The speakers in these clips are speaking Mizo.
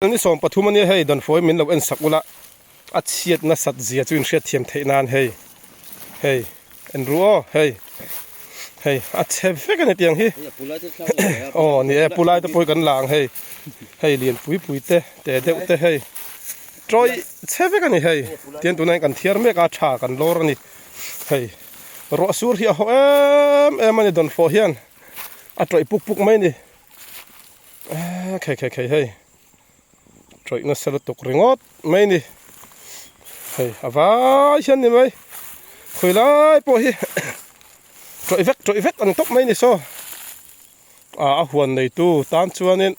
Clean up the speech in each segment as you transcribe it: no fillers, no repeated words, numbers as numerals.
Ni 13 ania hei dawnfawi min lo en sak ula a chhiat nasat zia chu in hriat thiam theih nan hei hei en ru aw hei hei a chhe vek ani tiang hi aw ni e pu lai te pawh hi kan la ang hei hei lian pui pui te te deuh te hei tawih chhe vek ani hei tian tunah hian kan thiar mek a tha kan lawr ani hei ruah sur hi a haw em em ani dawnfawh hian a tawih puk puk mai ani. Khei khei khei hei tawih nasa lutuk ringawt mai ni hei a vai hian ni mai khawi lai pawh hi tawih vek tawih vek ang tawp mai ni saw ah a huan neitu tan chuanin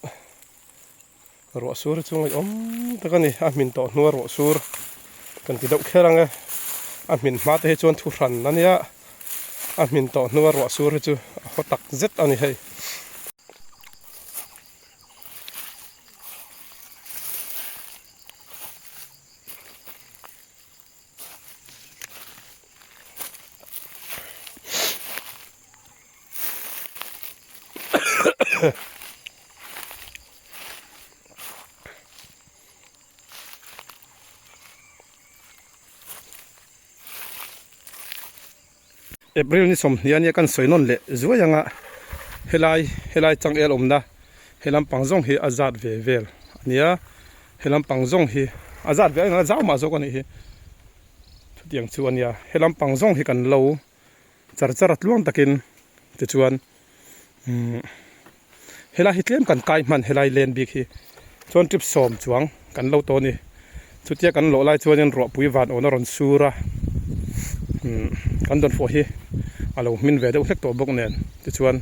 ruah sur hi chu ngaihawm tak a ni a hmin tawh hnua ruah sur kan ti deuh kher ang e a hmin hma te hi chuan thu hran a nia a hmin tawh hnua ruah sur hi chu a haw tak zet a ni hei. April ni 20 ania kan sawi nawn leh zuai anga helai helai changel awmna he lampang zawng hi a zat ve vel ania he lampang zawng hi a zat ve a zau mah zawk a nih hi chutiang chu ania he lampang zawng hi kan lo char char a tluang takin tichuan umm helai hi tlem kan kai hman helai len bik hi chuan trip sawm chuang kan lo tawh a ni chutia kan lawh lai chuanin ruahpui van awna rawn sur a umm kan dawnfawh hi a lo hmin ve deuh hlek tawh bawk nen tichuan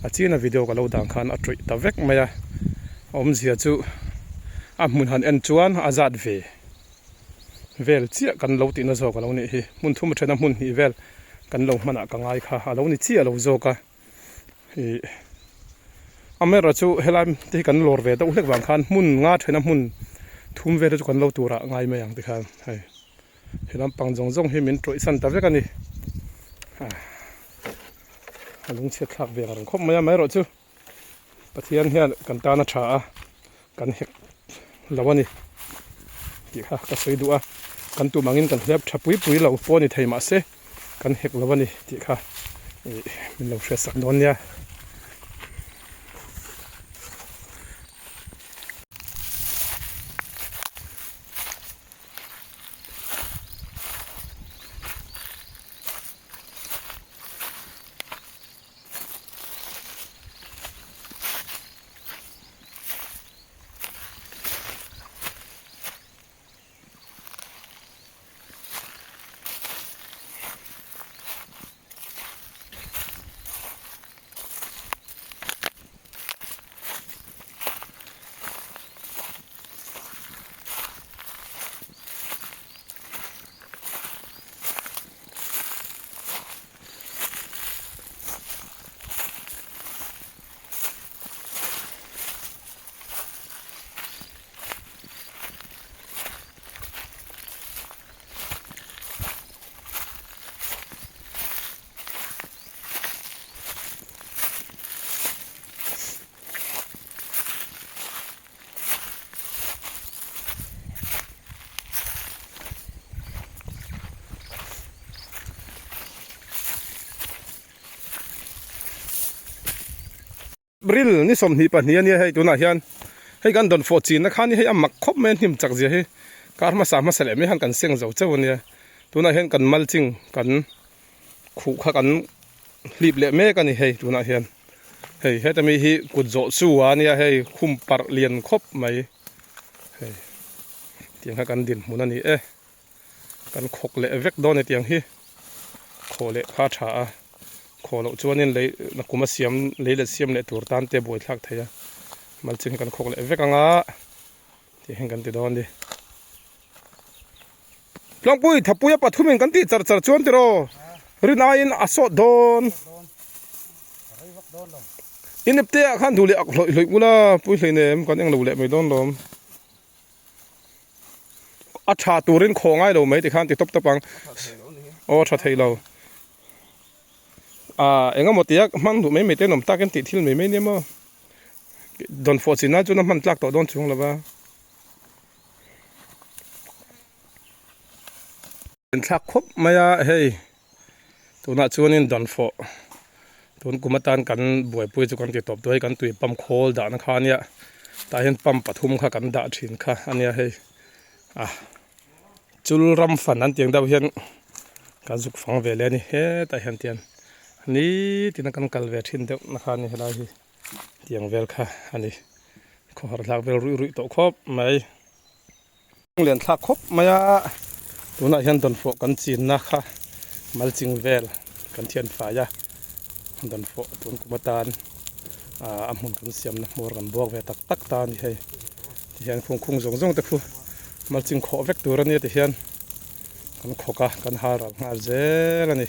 a china video ka lo dan khan a tawih ta vek mai a awmzia chu a hmun han en chuan a zat ve. vel chiah kan lo tihna zawk a lo nih hi. Hmun thum a then a hmun hnih vel kan lo hmanah ka ngai kha a lo ni chiah lo zawk a. Ih amaherawh chu helai te hi kan lawr ve deuh hlek vang khan hmun nga then a hmun thum vel te chu kan lo turah ngai mai ang tikhan hei he lampang zawng zawng hi min tawih san ta vek a ni. A lungchhiat thlak ve ang khawp mai a amaherawh chu. Pathian hian kan tan a tha a, kan hek lo a ni tih kha ka sawi duh a, kan tum angin kan hlep tha pui pui lo pawh a ni thei mahse kan hek lo a ni tih kha ih min lo hriatsak dawn nia. Ril ni 22 ania hei tunah hian hei kan dawn fawh chinna khan hi hei a mak khawp mai a hnim chak zia hi kar hmasa hmasa leh mai han kan seng zo chauh ania tunah hian kan mulching kan khuh kha kan hlip leh mek a ni hei tunah hian hei heta mi hi kut zawh chu a nia hei khum parh lian khawp mai hei tiang kha kan dinhmun a ni e kan khawk leh vek dawn e tiang hi khaw leh kha a tha a khaw loh chuanin lei nakum a siam lei leh siam leh tur tan te a buaithlak thei a malching hi kan khawk leh vek anga tih hian kan ti dawn a ni. Tlangpui Thapuia pathumin kan tih char char chuan tiraw rin aiin a sawt dawn. In ipte ah khan duh leh ak hlawih hlawih ula pui hlei nem kan eng lo leh mai dawn lawm. A tha turin khaw ngai lo mai tikhan ti tawp tawp ang. Aw tha thei lo. Ah engemaw tia hman duh mai mai te an awm tak in tih thil mai mai nia maw. Dawnfawh chin nan chuan a hman tlak tawh dawn chuang lo va. Thlak khawp mai a hei tunah chuanin dawnfawh tun kum atan kan buaipui chu kan ti tawp tawh a hei kan tui pump khawl dahna kha ania tah hian pump pathum kha kan dah thin kha ania hei a chul ram fan an tih ang deuh hian kan zuk fang ve leh a ni hetah hian tian nitin a kan kal ve thin deuh na kha a ni helai hi tiang vel kha a ni khawhar thlak vel ruih ruih tawh khawp mai. Lian thlak khawp mai a, tunah hian dawnfawh kan chinna kha malching vel kan thian fai a, dawnfawh tun kum atan a hmun kan siamna hmawr kan buak ve tak tak ta a ni hei. Tihian khung khung zawng zawng te khu malching khawh vek tur a nia tihian kan khawk a, kan hal ral nghal zel a ni.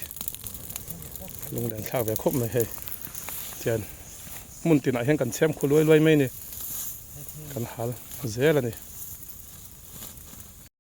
Lunglen thlak ve khawp mai hei tihian hmun tinah hian kan chhem khu luai luai mai a ni, kan hal zel a ni.